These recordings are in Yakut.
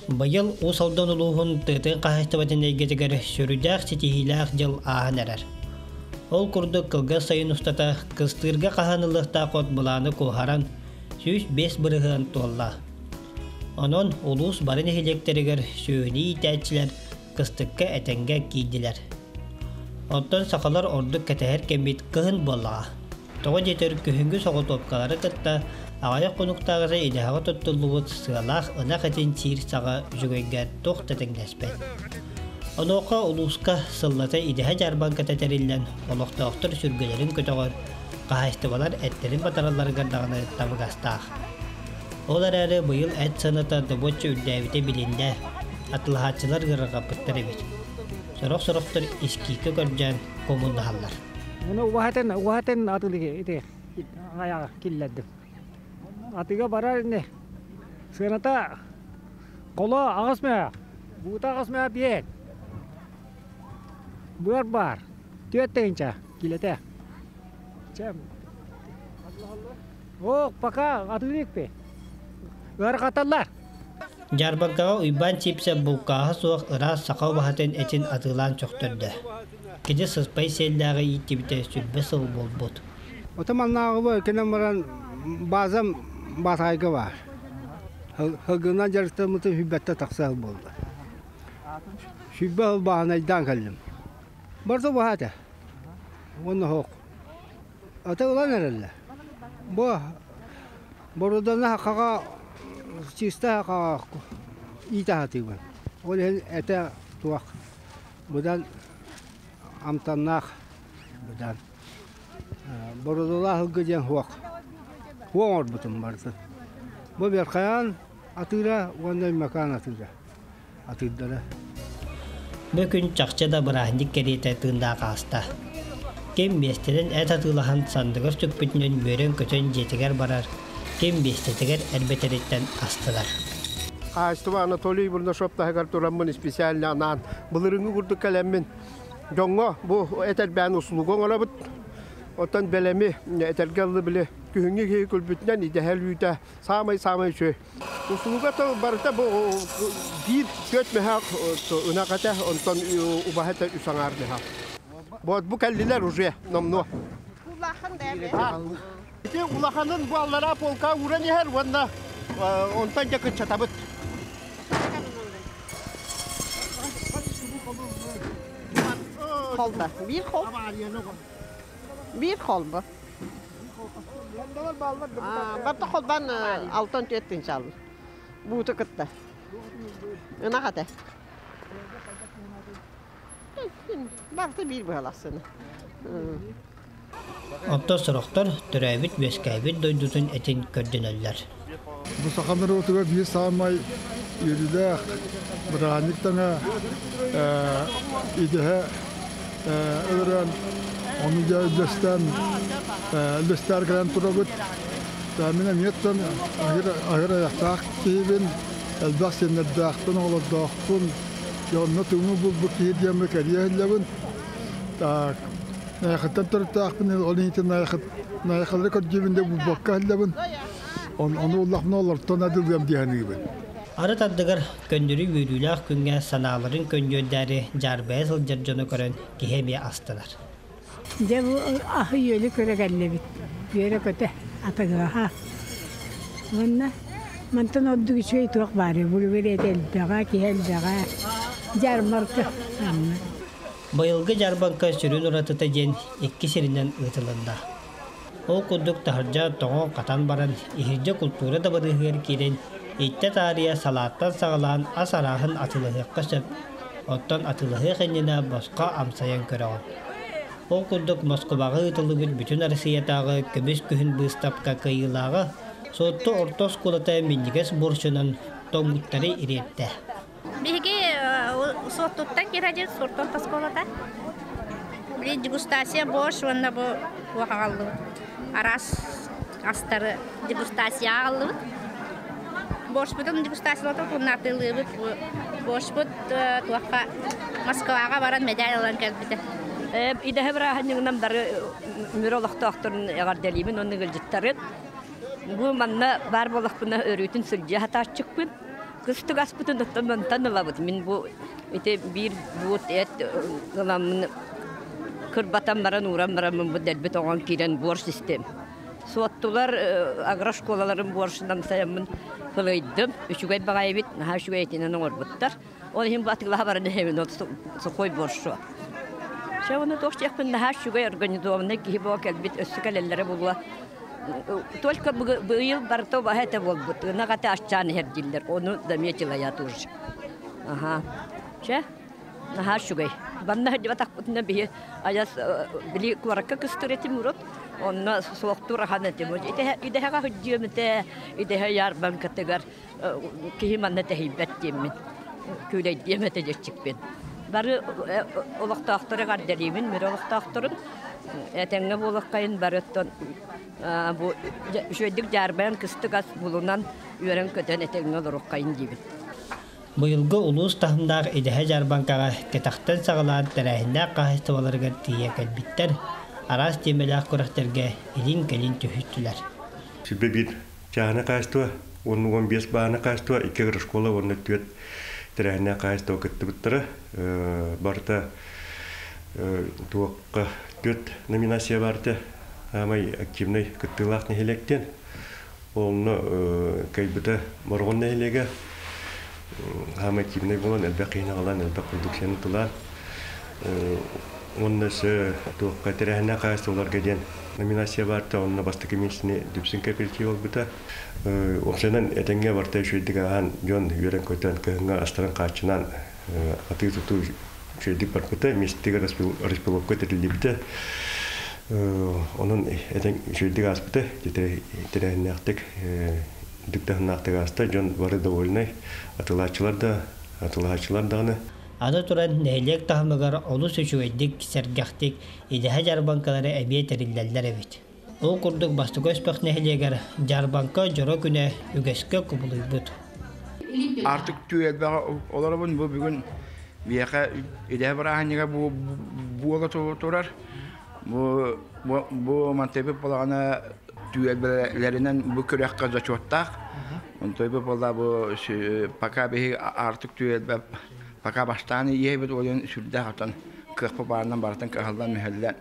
Быйыл Уус Алдан улууһун тыатын хаһаайыстыбатын эйгэтигэр сүрдээх ситиһиилээх дьыл ааһан эрэр. Ол курдук кылгас сайын устата кыстыырга хаһааныллыахтаах от былааны куоһаран 105% туолла. Онон улуус бары нэһилиэктэригэр сүөһүнү иитээччилэр кыстыкка этэҥҥэ киирдилэр. Оттон сахалар ордук кэтэһэр кэммит кыһын буоллаҕа. Тоҕо диэтэр күһүҥҥү соҕотуопкалары кытта аҕыйах хонуктааҕыта идэһэҕэ туттуллубут сыалаах ынах этин сиир саҕа үчүгэйгэ туох да тэҥнэспэт. Онуоха улууска сыллата идэһэ дьаарбаҥката тэриллэн, олохтоохтор сүргэлэрин көтөҕөр, хаһаайыстыбалар эттэрин батаралларыгар даҕаны табыгастаах. Ол эрээри быйыл эт сыаната добуочча үрдээбитэ билиннэ, атылаһааччылар ыарырҕаппыттар эбит. Сорох-сорохтор искиикэ көрдөөн куомуннаһаллар. Муну уһатан уһатан атылыгы ити аяҕа киллэрдим. Атыга барар ини. Сыаната коло аҕыс мөһөөх, буута аҕыс мөһөөх биэт. Быар баар, 4 тыһыынча килэтэ. Чэ, О, пока атыылыыкпы. Ыарахаталлар. Дьаарбаҥкаҕа Уйбаан Сиипсэп булкааһа суох ыраас саха убаһатын этин атыылаан сөхтөрдө. Кини сыспай сиэллээҕи ииттибитэ 20 сыл буолбут. Ото маннааҕы кэлэн баран баазам Баатаҕайга баар. Һылгынан дьарыктаммытым сүүрбэттэн тахса сыл буолла. 20 сыл бааһынайдаан кэллим. Барыта убаһа этэ. Уонна оһох. Ата ылан эрэллэр. Бу бороданы хахаҕа чиста хахаҕа иитэ сатыыбын. Ол иһин этэ туох быдан амтаннаах быдан. Бородолаах ылгы диэн суох. Суох оҥорбутум барытын. Бу Верхоян атыыра уонна Өймөкөөн атыыра. Атыырдара. Бу күн чахчы да бырааһынньык кэриэтэ тыыннаах ааста. Ким миэстэнэн эт атыылаһан санныгар сүкпүтүнэн үөрэн-көтөн дьиэтигэр барар, ким миэстэтигэр эрбэтэриттэн астынар. Хаһаайыстыба Анатолий Бурнашов таһыгар тураммын специально анаан былырыыҥҥы курдук кэлэммин дьоҥҥо бу эт элбээн услуга оҥоробут. Оттон бэлэми этэргэ ыллы били күһүҥҥү киһи күлбүтүнэн идэһэ өлүүтэ саамай-саамай үчүгэй. Услуга барыта бу биир түөрт мөһөөх ынах этэ, онтон убаһа этэ үс аҥаар мөһөөх. Вот бу кэллилэр уже номнуо. Улахан да Ити улаханын бу аллараа полка ууран иһэр уонна онтон дьэ кыччатабыт. Холба. Биир хол. Биир холбо. Барта холбан 64 тыһыынча. Бууту кытта. Ынах этэ. Барыта биир быһалассыны. Оттон сорохтор төрөөбүт-үөскээбит дойдутун этин көрдөнөллөр. Бу саха норуотугар биир саамай үөрүүлээх бырааһынньык таҥа идэһэ өлөрөн, ону дьэ үллэстэн, үллэстээр кэлэн турабыт. Мин эмиэттэн аһыр айахтаах киһибин, элбэх сиэннэрдээхпин, оҕолордоохпун. Онно тумуу булбут киһи диэммэ кэлиэ иһиллэбин. Так, Найахыттан төрүттээхпин, ол иһин Найахылары көрдүүбүн да булбакка иһиллэбин. Ону уллахпына олортон адылыам дии саныыбын. Арыт ардыгар көннөрү үөрүүлээх күҥҥэ санааларын көнньүөрдээри дьаарбайа сылдьар дьону көрөн киһи эмиэ астынар. Дьэ бу аһы-үөлү көрө кэллибит. Үөрэ-көтө атыгыраһа. Уонна мантан ордук үчүгэй туох баарый? Булугур элбэҕэ, киһи элбэҕэ. Дьаарбаҥка. Быйылгы дьаарбаҥка сүрүн уратыта диэн икки сиринэн ыытылынна. Ол курдук таһырдьа тоҥон-хатан баран, иһирдьэ култуура дабарыһыгар киирэн, иттэ таарыйа салааттан саҕалаан ас арааһын атыылаһыахха сөп, оттон атыылаһыах иннинэ босхо амсайан көрөҕүн. Ол курдук Москубаҕа ыытыллыбыт Бүтүн Арассыыйатааҕы Көмүс күһүн быыстапка кыайыылааҕа Суотту орто оскуолата минньигэс борщунан тоҥмуттары ириэртэ. Биһиги Суоттуттан киирэ Суотту орто оскуолата. Били дегустация борщ уонна бу туох аҕаллыбыт араас астары дегустация аҕаллыбыт. Борщпутун дегустациялатып уонна атыылыыбыт. Борщпут туохха Москваҕа баран медаль ылан кэлбитэ. Идэһэ бырааһынньыгынан бары Мүрү олохтоохторун эҕэрдэлиибин уонна ыалдьыттарын. Бу манна баар буоллахпына өрүүтүн сылдьа сатааччыкпын. Кыстык аспытын оттон мантан ылабыт. Мин бу ити биир буут эт ыламмын кырбатан баран ууран бараммын бу дэлби тоҥон киирэн борщ истим. Суоттулар агрошколаларын борщунан сайаммын кылыйдым. Үчүгэй баҕайы эбит, наһаа үчүгэй этинэн оҥорбуттар. Ол иһин бу атыылаһа баран иһэбин, ол сухой борщу. Чэ, ону туох диэхпин наһаа үчүгэй организованнай киһи буола кэлбит, өссө кэлэллэрэ буолуо. Только быйыл барыта убаһа этэ буолбут, ынах этэ аччаан иһэр дииллэр, ону заметила я тоже. Аха. Чэ, наһаа үчүгэй. Манна сылдьыбатахпытына биһи айас били куоракка кыстыр этим урут, онно суохтуур ахан этим. Идэһэҕэ сылдьыам этэ, идэһэ ярмаркатыгар киһи манна тэһийбэт диэммин, күүлэйдиэм этэ диэччикпин. Бары олохтоохтору эҕэрдэлиибин, Мүрү олохтоохторун. Этэҥҥэ буолуоххайын бары оттон бу үчүгэйдик дьаарбайан кыстык ас булунан үөрэн-көтөн этэҥҥэ олоруоххайын диибин. Быйылгы улуус таһымнаах идэһэ дьаарбаҥкаҕа кэтэхтэн саҕалаан тэрээһиннээх хаһаайыстыбаларыгар тиийэ кэлбиттэр, араас тиэмэлээх күрэхтэргэ илин-кэлин түһүстүлэр. Сүбэ биир чааһынай хаһаайыстыба, 10-15 бааһынай хаһаайыстыба, икки агрошкола уонна түөрт тэрээһиннээх хаһаайыстыба кыттыбыттара. Барыта туохха түөрт номинация баар этэ. Аамай активнай кыттыылаах нэһилиэктэн. Онно кыайбыта Бороҕон нэһилиэгэ аамай активнай буолан элбэх киһини аҕалан, элбэх продукцияны тылаан уонна өссө туохха тэрээһиннээх хаһаайыстыбаларга диэн номинация баар да онно бастакы миэстэни Дүпсүн кооператив ылбыта. Уопсайынан этэҥҥэ барыта үчүгэйдик ааһан, дьон үөрэн-көтөн, кыһыҥҥы астарын хааччынан атыы-тутуу үчүгэйдик барбыта, миэстэтигэр распиловка тэриллибитэ. Онон этэҥ үчүгэйдик ааспыта, тэрээһиннээхтик, үрдүк таһымнаахтык ааста. Дьон бары довольнай, атыылааччылар да, атыылаһааччылар даҕаны. Аны туран, нэһилиэк таһымыгар олус үчүгэйдик, сэргэхтик идэһэ дьаарбаҥкалары эмиэ тэриллэллэр эбит. Ол курдук Бастакы Өспөх нэһилиэгэр дьаарбаҥка дьоро күнэ үгэскэ кубулуйбут. Артык түөлбэҕэ олоробун бу бүгүн биһиэхэ идэһэ бырааһынньыга буола турар. Бу бу мантайбыт балаҕана түөлбэлэринэн бу күрэххэ зачеттаах. Онтойбут буолла бу пока биһи артык түөлбэ пока бастаан иэйбит уолун сүрдээх отон кыахпы баарынан барытын кыһаллан мүһэллэн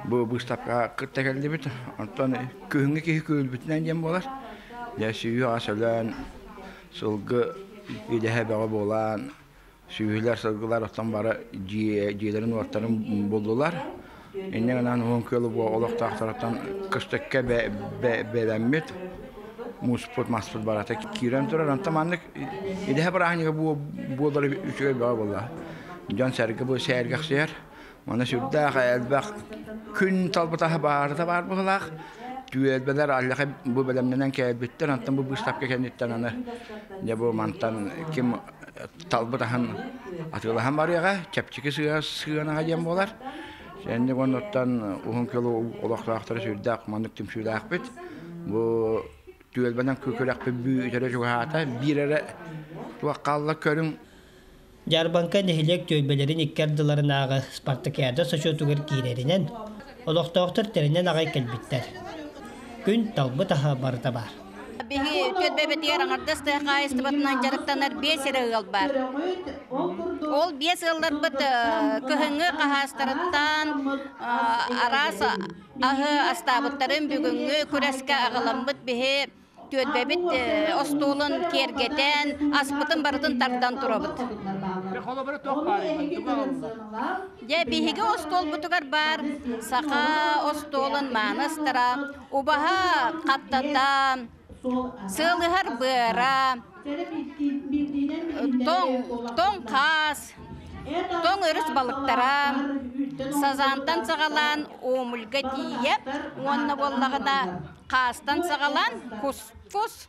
бу быыстапкаҕа кытта кэллибит. Онтон күһүҥҥү киһи күөлбүтүнэн диэн буолар. Дьэ сүүһү ас өлөөн, сылгы идэһэ бөҕө буолан, сүүһүлэр, сылгылар оттон бары дьиэлэрин уоттарын буллулар. Инньэ гынан Уһун Күөл бу олохтоохторуттан кыстыкка бэлэммит мууспут, маспыт барыта киирэн турар. Онтон маннык идэһэ бырааһынньыга буолар үчүгэй бөҕө буолла. Дьон-сэргэ бу сэргэхсийэр. Манна сүрдээх элбэх күн талбытаһа баарыта баар быһыылаах. Түөлбэлэр аллаха бу бэлэмнэнэн кэлбиттэр, онтон бу быыстапка кэнниттэн аны дьэ бу мантан ким талбыт аһын атыылаһан барыаҕа, чэпчэки сыанаҕа диэн буолар. Сэнник оннуттан уһун кылы олохтоохторо сүрдээх маннык түмсүүлээхпит. Бу түөлбэнэн күрэхпит бүтэрэ чугаһаата. Биир эрэ туох хаалла көрүҥ Дьаарбаҥка нэһилиэк түөлбэлэрин икки ардыларынааҕы спартакиада сочуотугар киирэринэн, олохтоохтор тэринэн аҕай кэлбиттэр. Күн талбыт аһа барыта баар. Биһи түөлбэбитигэр аҥардас тыа хаһаайыстыбатынан дьарыктанар биэс эрэ ыал баар. Ол биэс ыалларбыт кыһыҥҥы хаһаастарыттан араас аһы астаабыттарын бүгүҥҥү күрэскэ аҕаламмыт биһи түөлбэбит остуолун киэргэтэн, аспытын барытын тардан турабыт. Дьэ, биһиги остуолбутугар баар саха остуолун мааны астара, убаһа хаттата, сыалыһар быара, тоҥ, тоҥ хаас, тоҥ өрүс балыктара, сазантан саҕалаан Омульга тиийэ уонна буоллаҕына хаастан саҕалаан кус-кус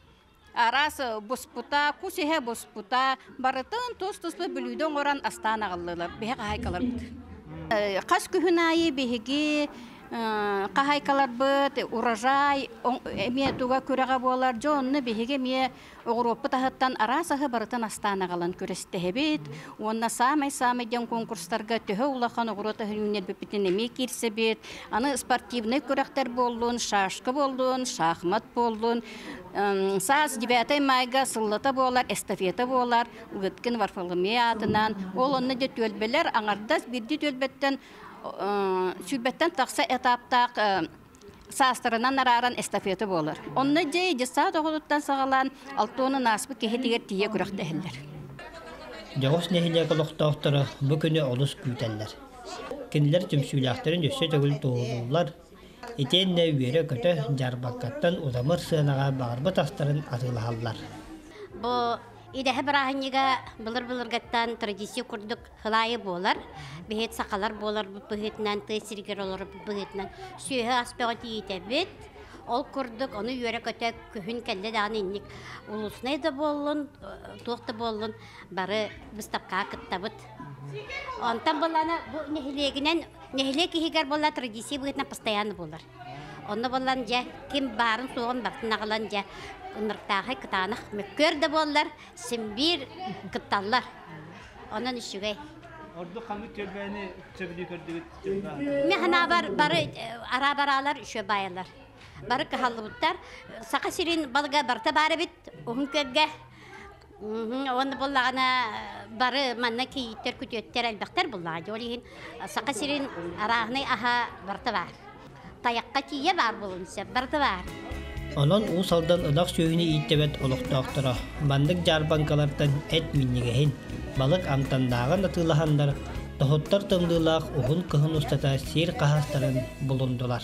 араас буспута, кус иһэ буспута барытын тус-туспа бүлүүдэ оҥорон астаан аҕаллылар биһи хаһаайкаларбыт. Хас күһүн аайы биһиги Хаһаайкаларбыт урожай эмиэ туга күрэҕэ буолар. Дьэ онно биһиги эмиэ оҕуруоппут аһыттан араас аһы барытын астаан аҕалан күрэстэһэбит. Уонна саамай-саамай диэн конкурстарга төһө улахан оҕуруот аһын үүннэрбиппитин эмиэ киирсэбит. Аны спортивнай күрэхтэр буоллун, шашка буоллун, шахмат буоллун, саас 9 майга сыллата буолар, эстафета буолар, Лыткин Варфоломей аатынан. Ол онно дьэ түөлбэлэр аҥардас биирдии түөлбэттэн сүүрбэттэн тахса этаптаах саастарынан арааран эстафета буолар. Онно дьэ детсад оҕотуттан саҕалаан алтуонун ааспыт киһитигэр тиийэ күрэхтэһэллэр. Дьоҕус нэһилиэк олохтоохторо бу күнү олус күүтэллэр. Кинилэр түмсүүлээхтэрин өссө төгүл туоһулууллар, итиэннэ үөрэ-көтө дьаарбаҥкаттан удамыр сыанаҕа баҕарбыт астарын атыылаһаллар. Бу идэһэ бырааһынньыга былыр-былыргаттан традиция курдук Хылаайы буолар. Биһиэт сахалар буоларбыт быһыытынан, тыа сиригэр олорорбут быһыытынан сүөһү ас бөҕө тиийтэбит. Ол курдук ону үөрэ-көтө күһүн кэллэ даҕаны инник улуснай да буоллун, туох да буоллун бары быыстапкаҕа кыттабыт. Онтон буоллаана бу нэһилиэгинэн нэһилиэк иһигэр буолла традиция быһыытынан постоянно буолар. Онно буоллан дьэ ким баарын суоҕун барытын аҕалан дьэ ынырыктаахай кытаанах мөккүөр да буоллар син биир кытталлар. Онон үчүгэй. Ордук ханнык түөлбэни сөбүлүү көрдүгүт? Мин санаабар бары араа-бараалар үчүгэй баайалар. Бары кыһаллыбыттар. Саха сирин балыга барыта баар эбит уһун күөлгэ. Уонна буоллаҕына бары манна кийииттэр, күтүөттэр элбэхтэр буллаҕа. Ол иһин Саха сирин арааһынай аһа барыта баар. Тайахха тиийэ баар буолуон сөп, барыта баар. Онон Уус Алдан ынах сүөһүнү ииттэбэт олохтоохторо маннык дьаарбаҥкалартан эт минньигэһин, балык амтаннааҕын атыылаһаннар, тоһуттар тымныылаах уһун кыһын устата сиир хаһаастарын булундулар.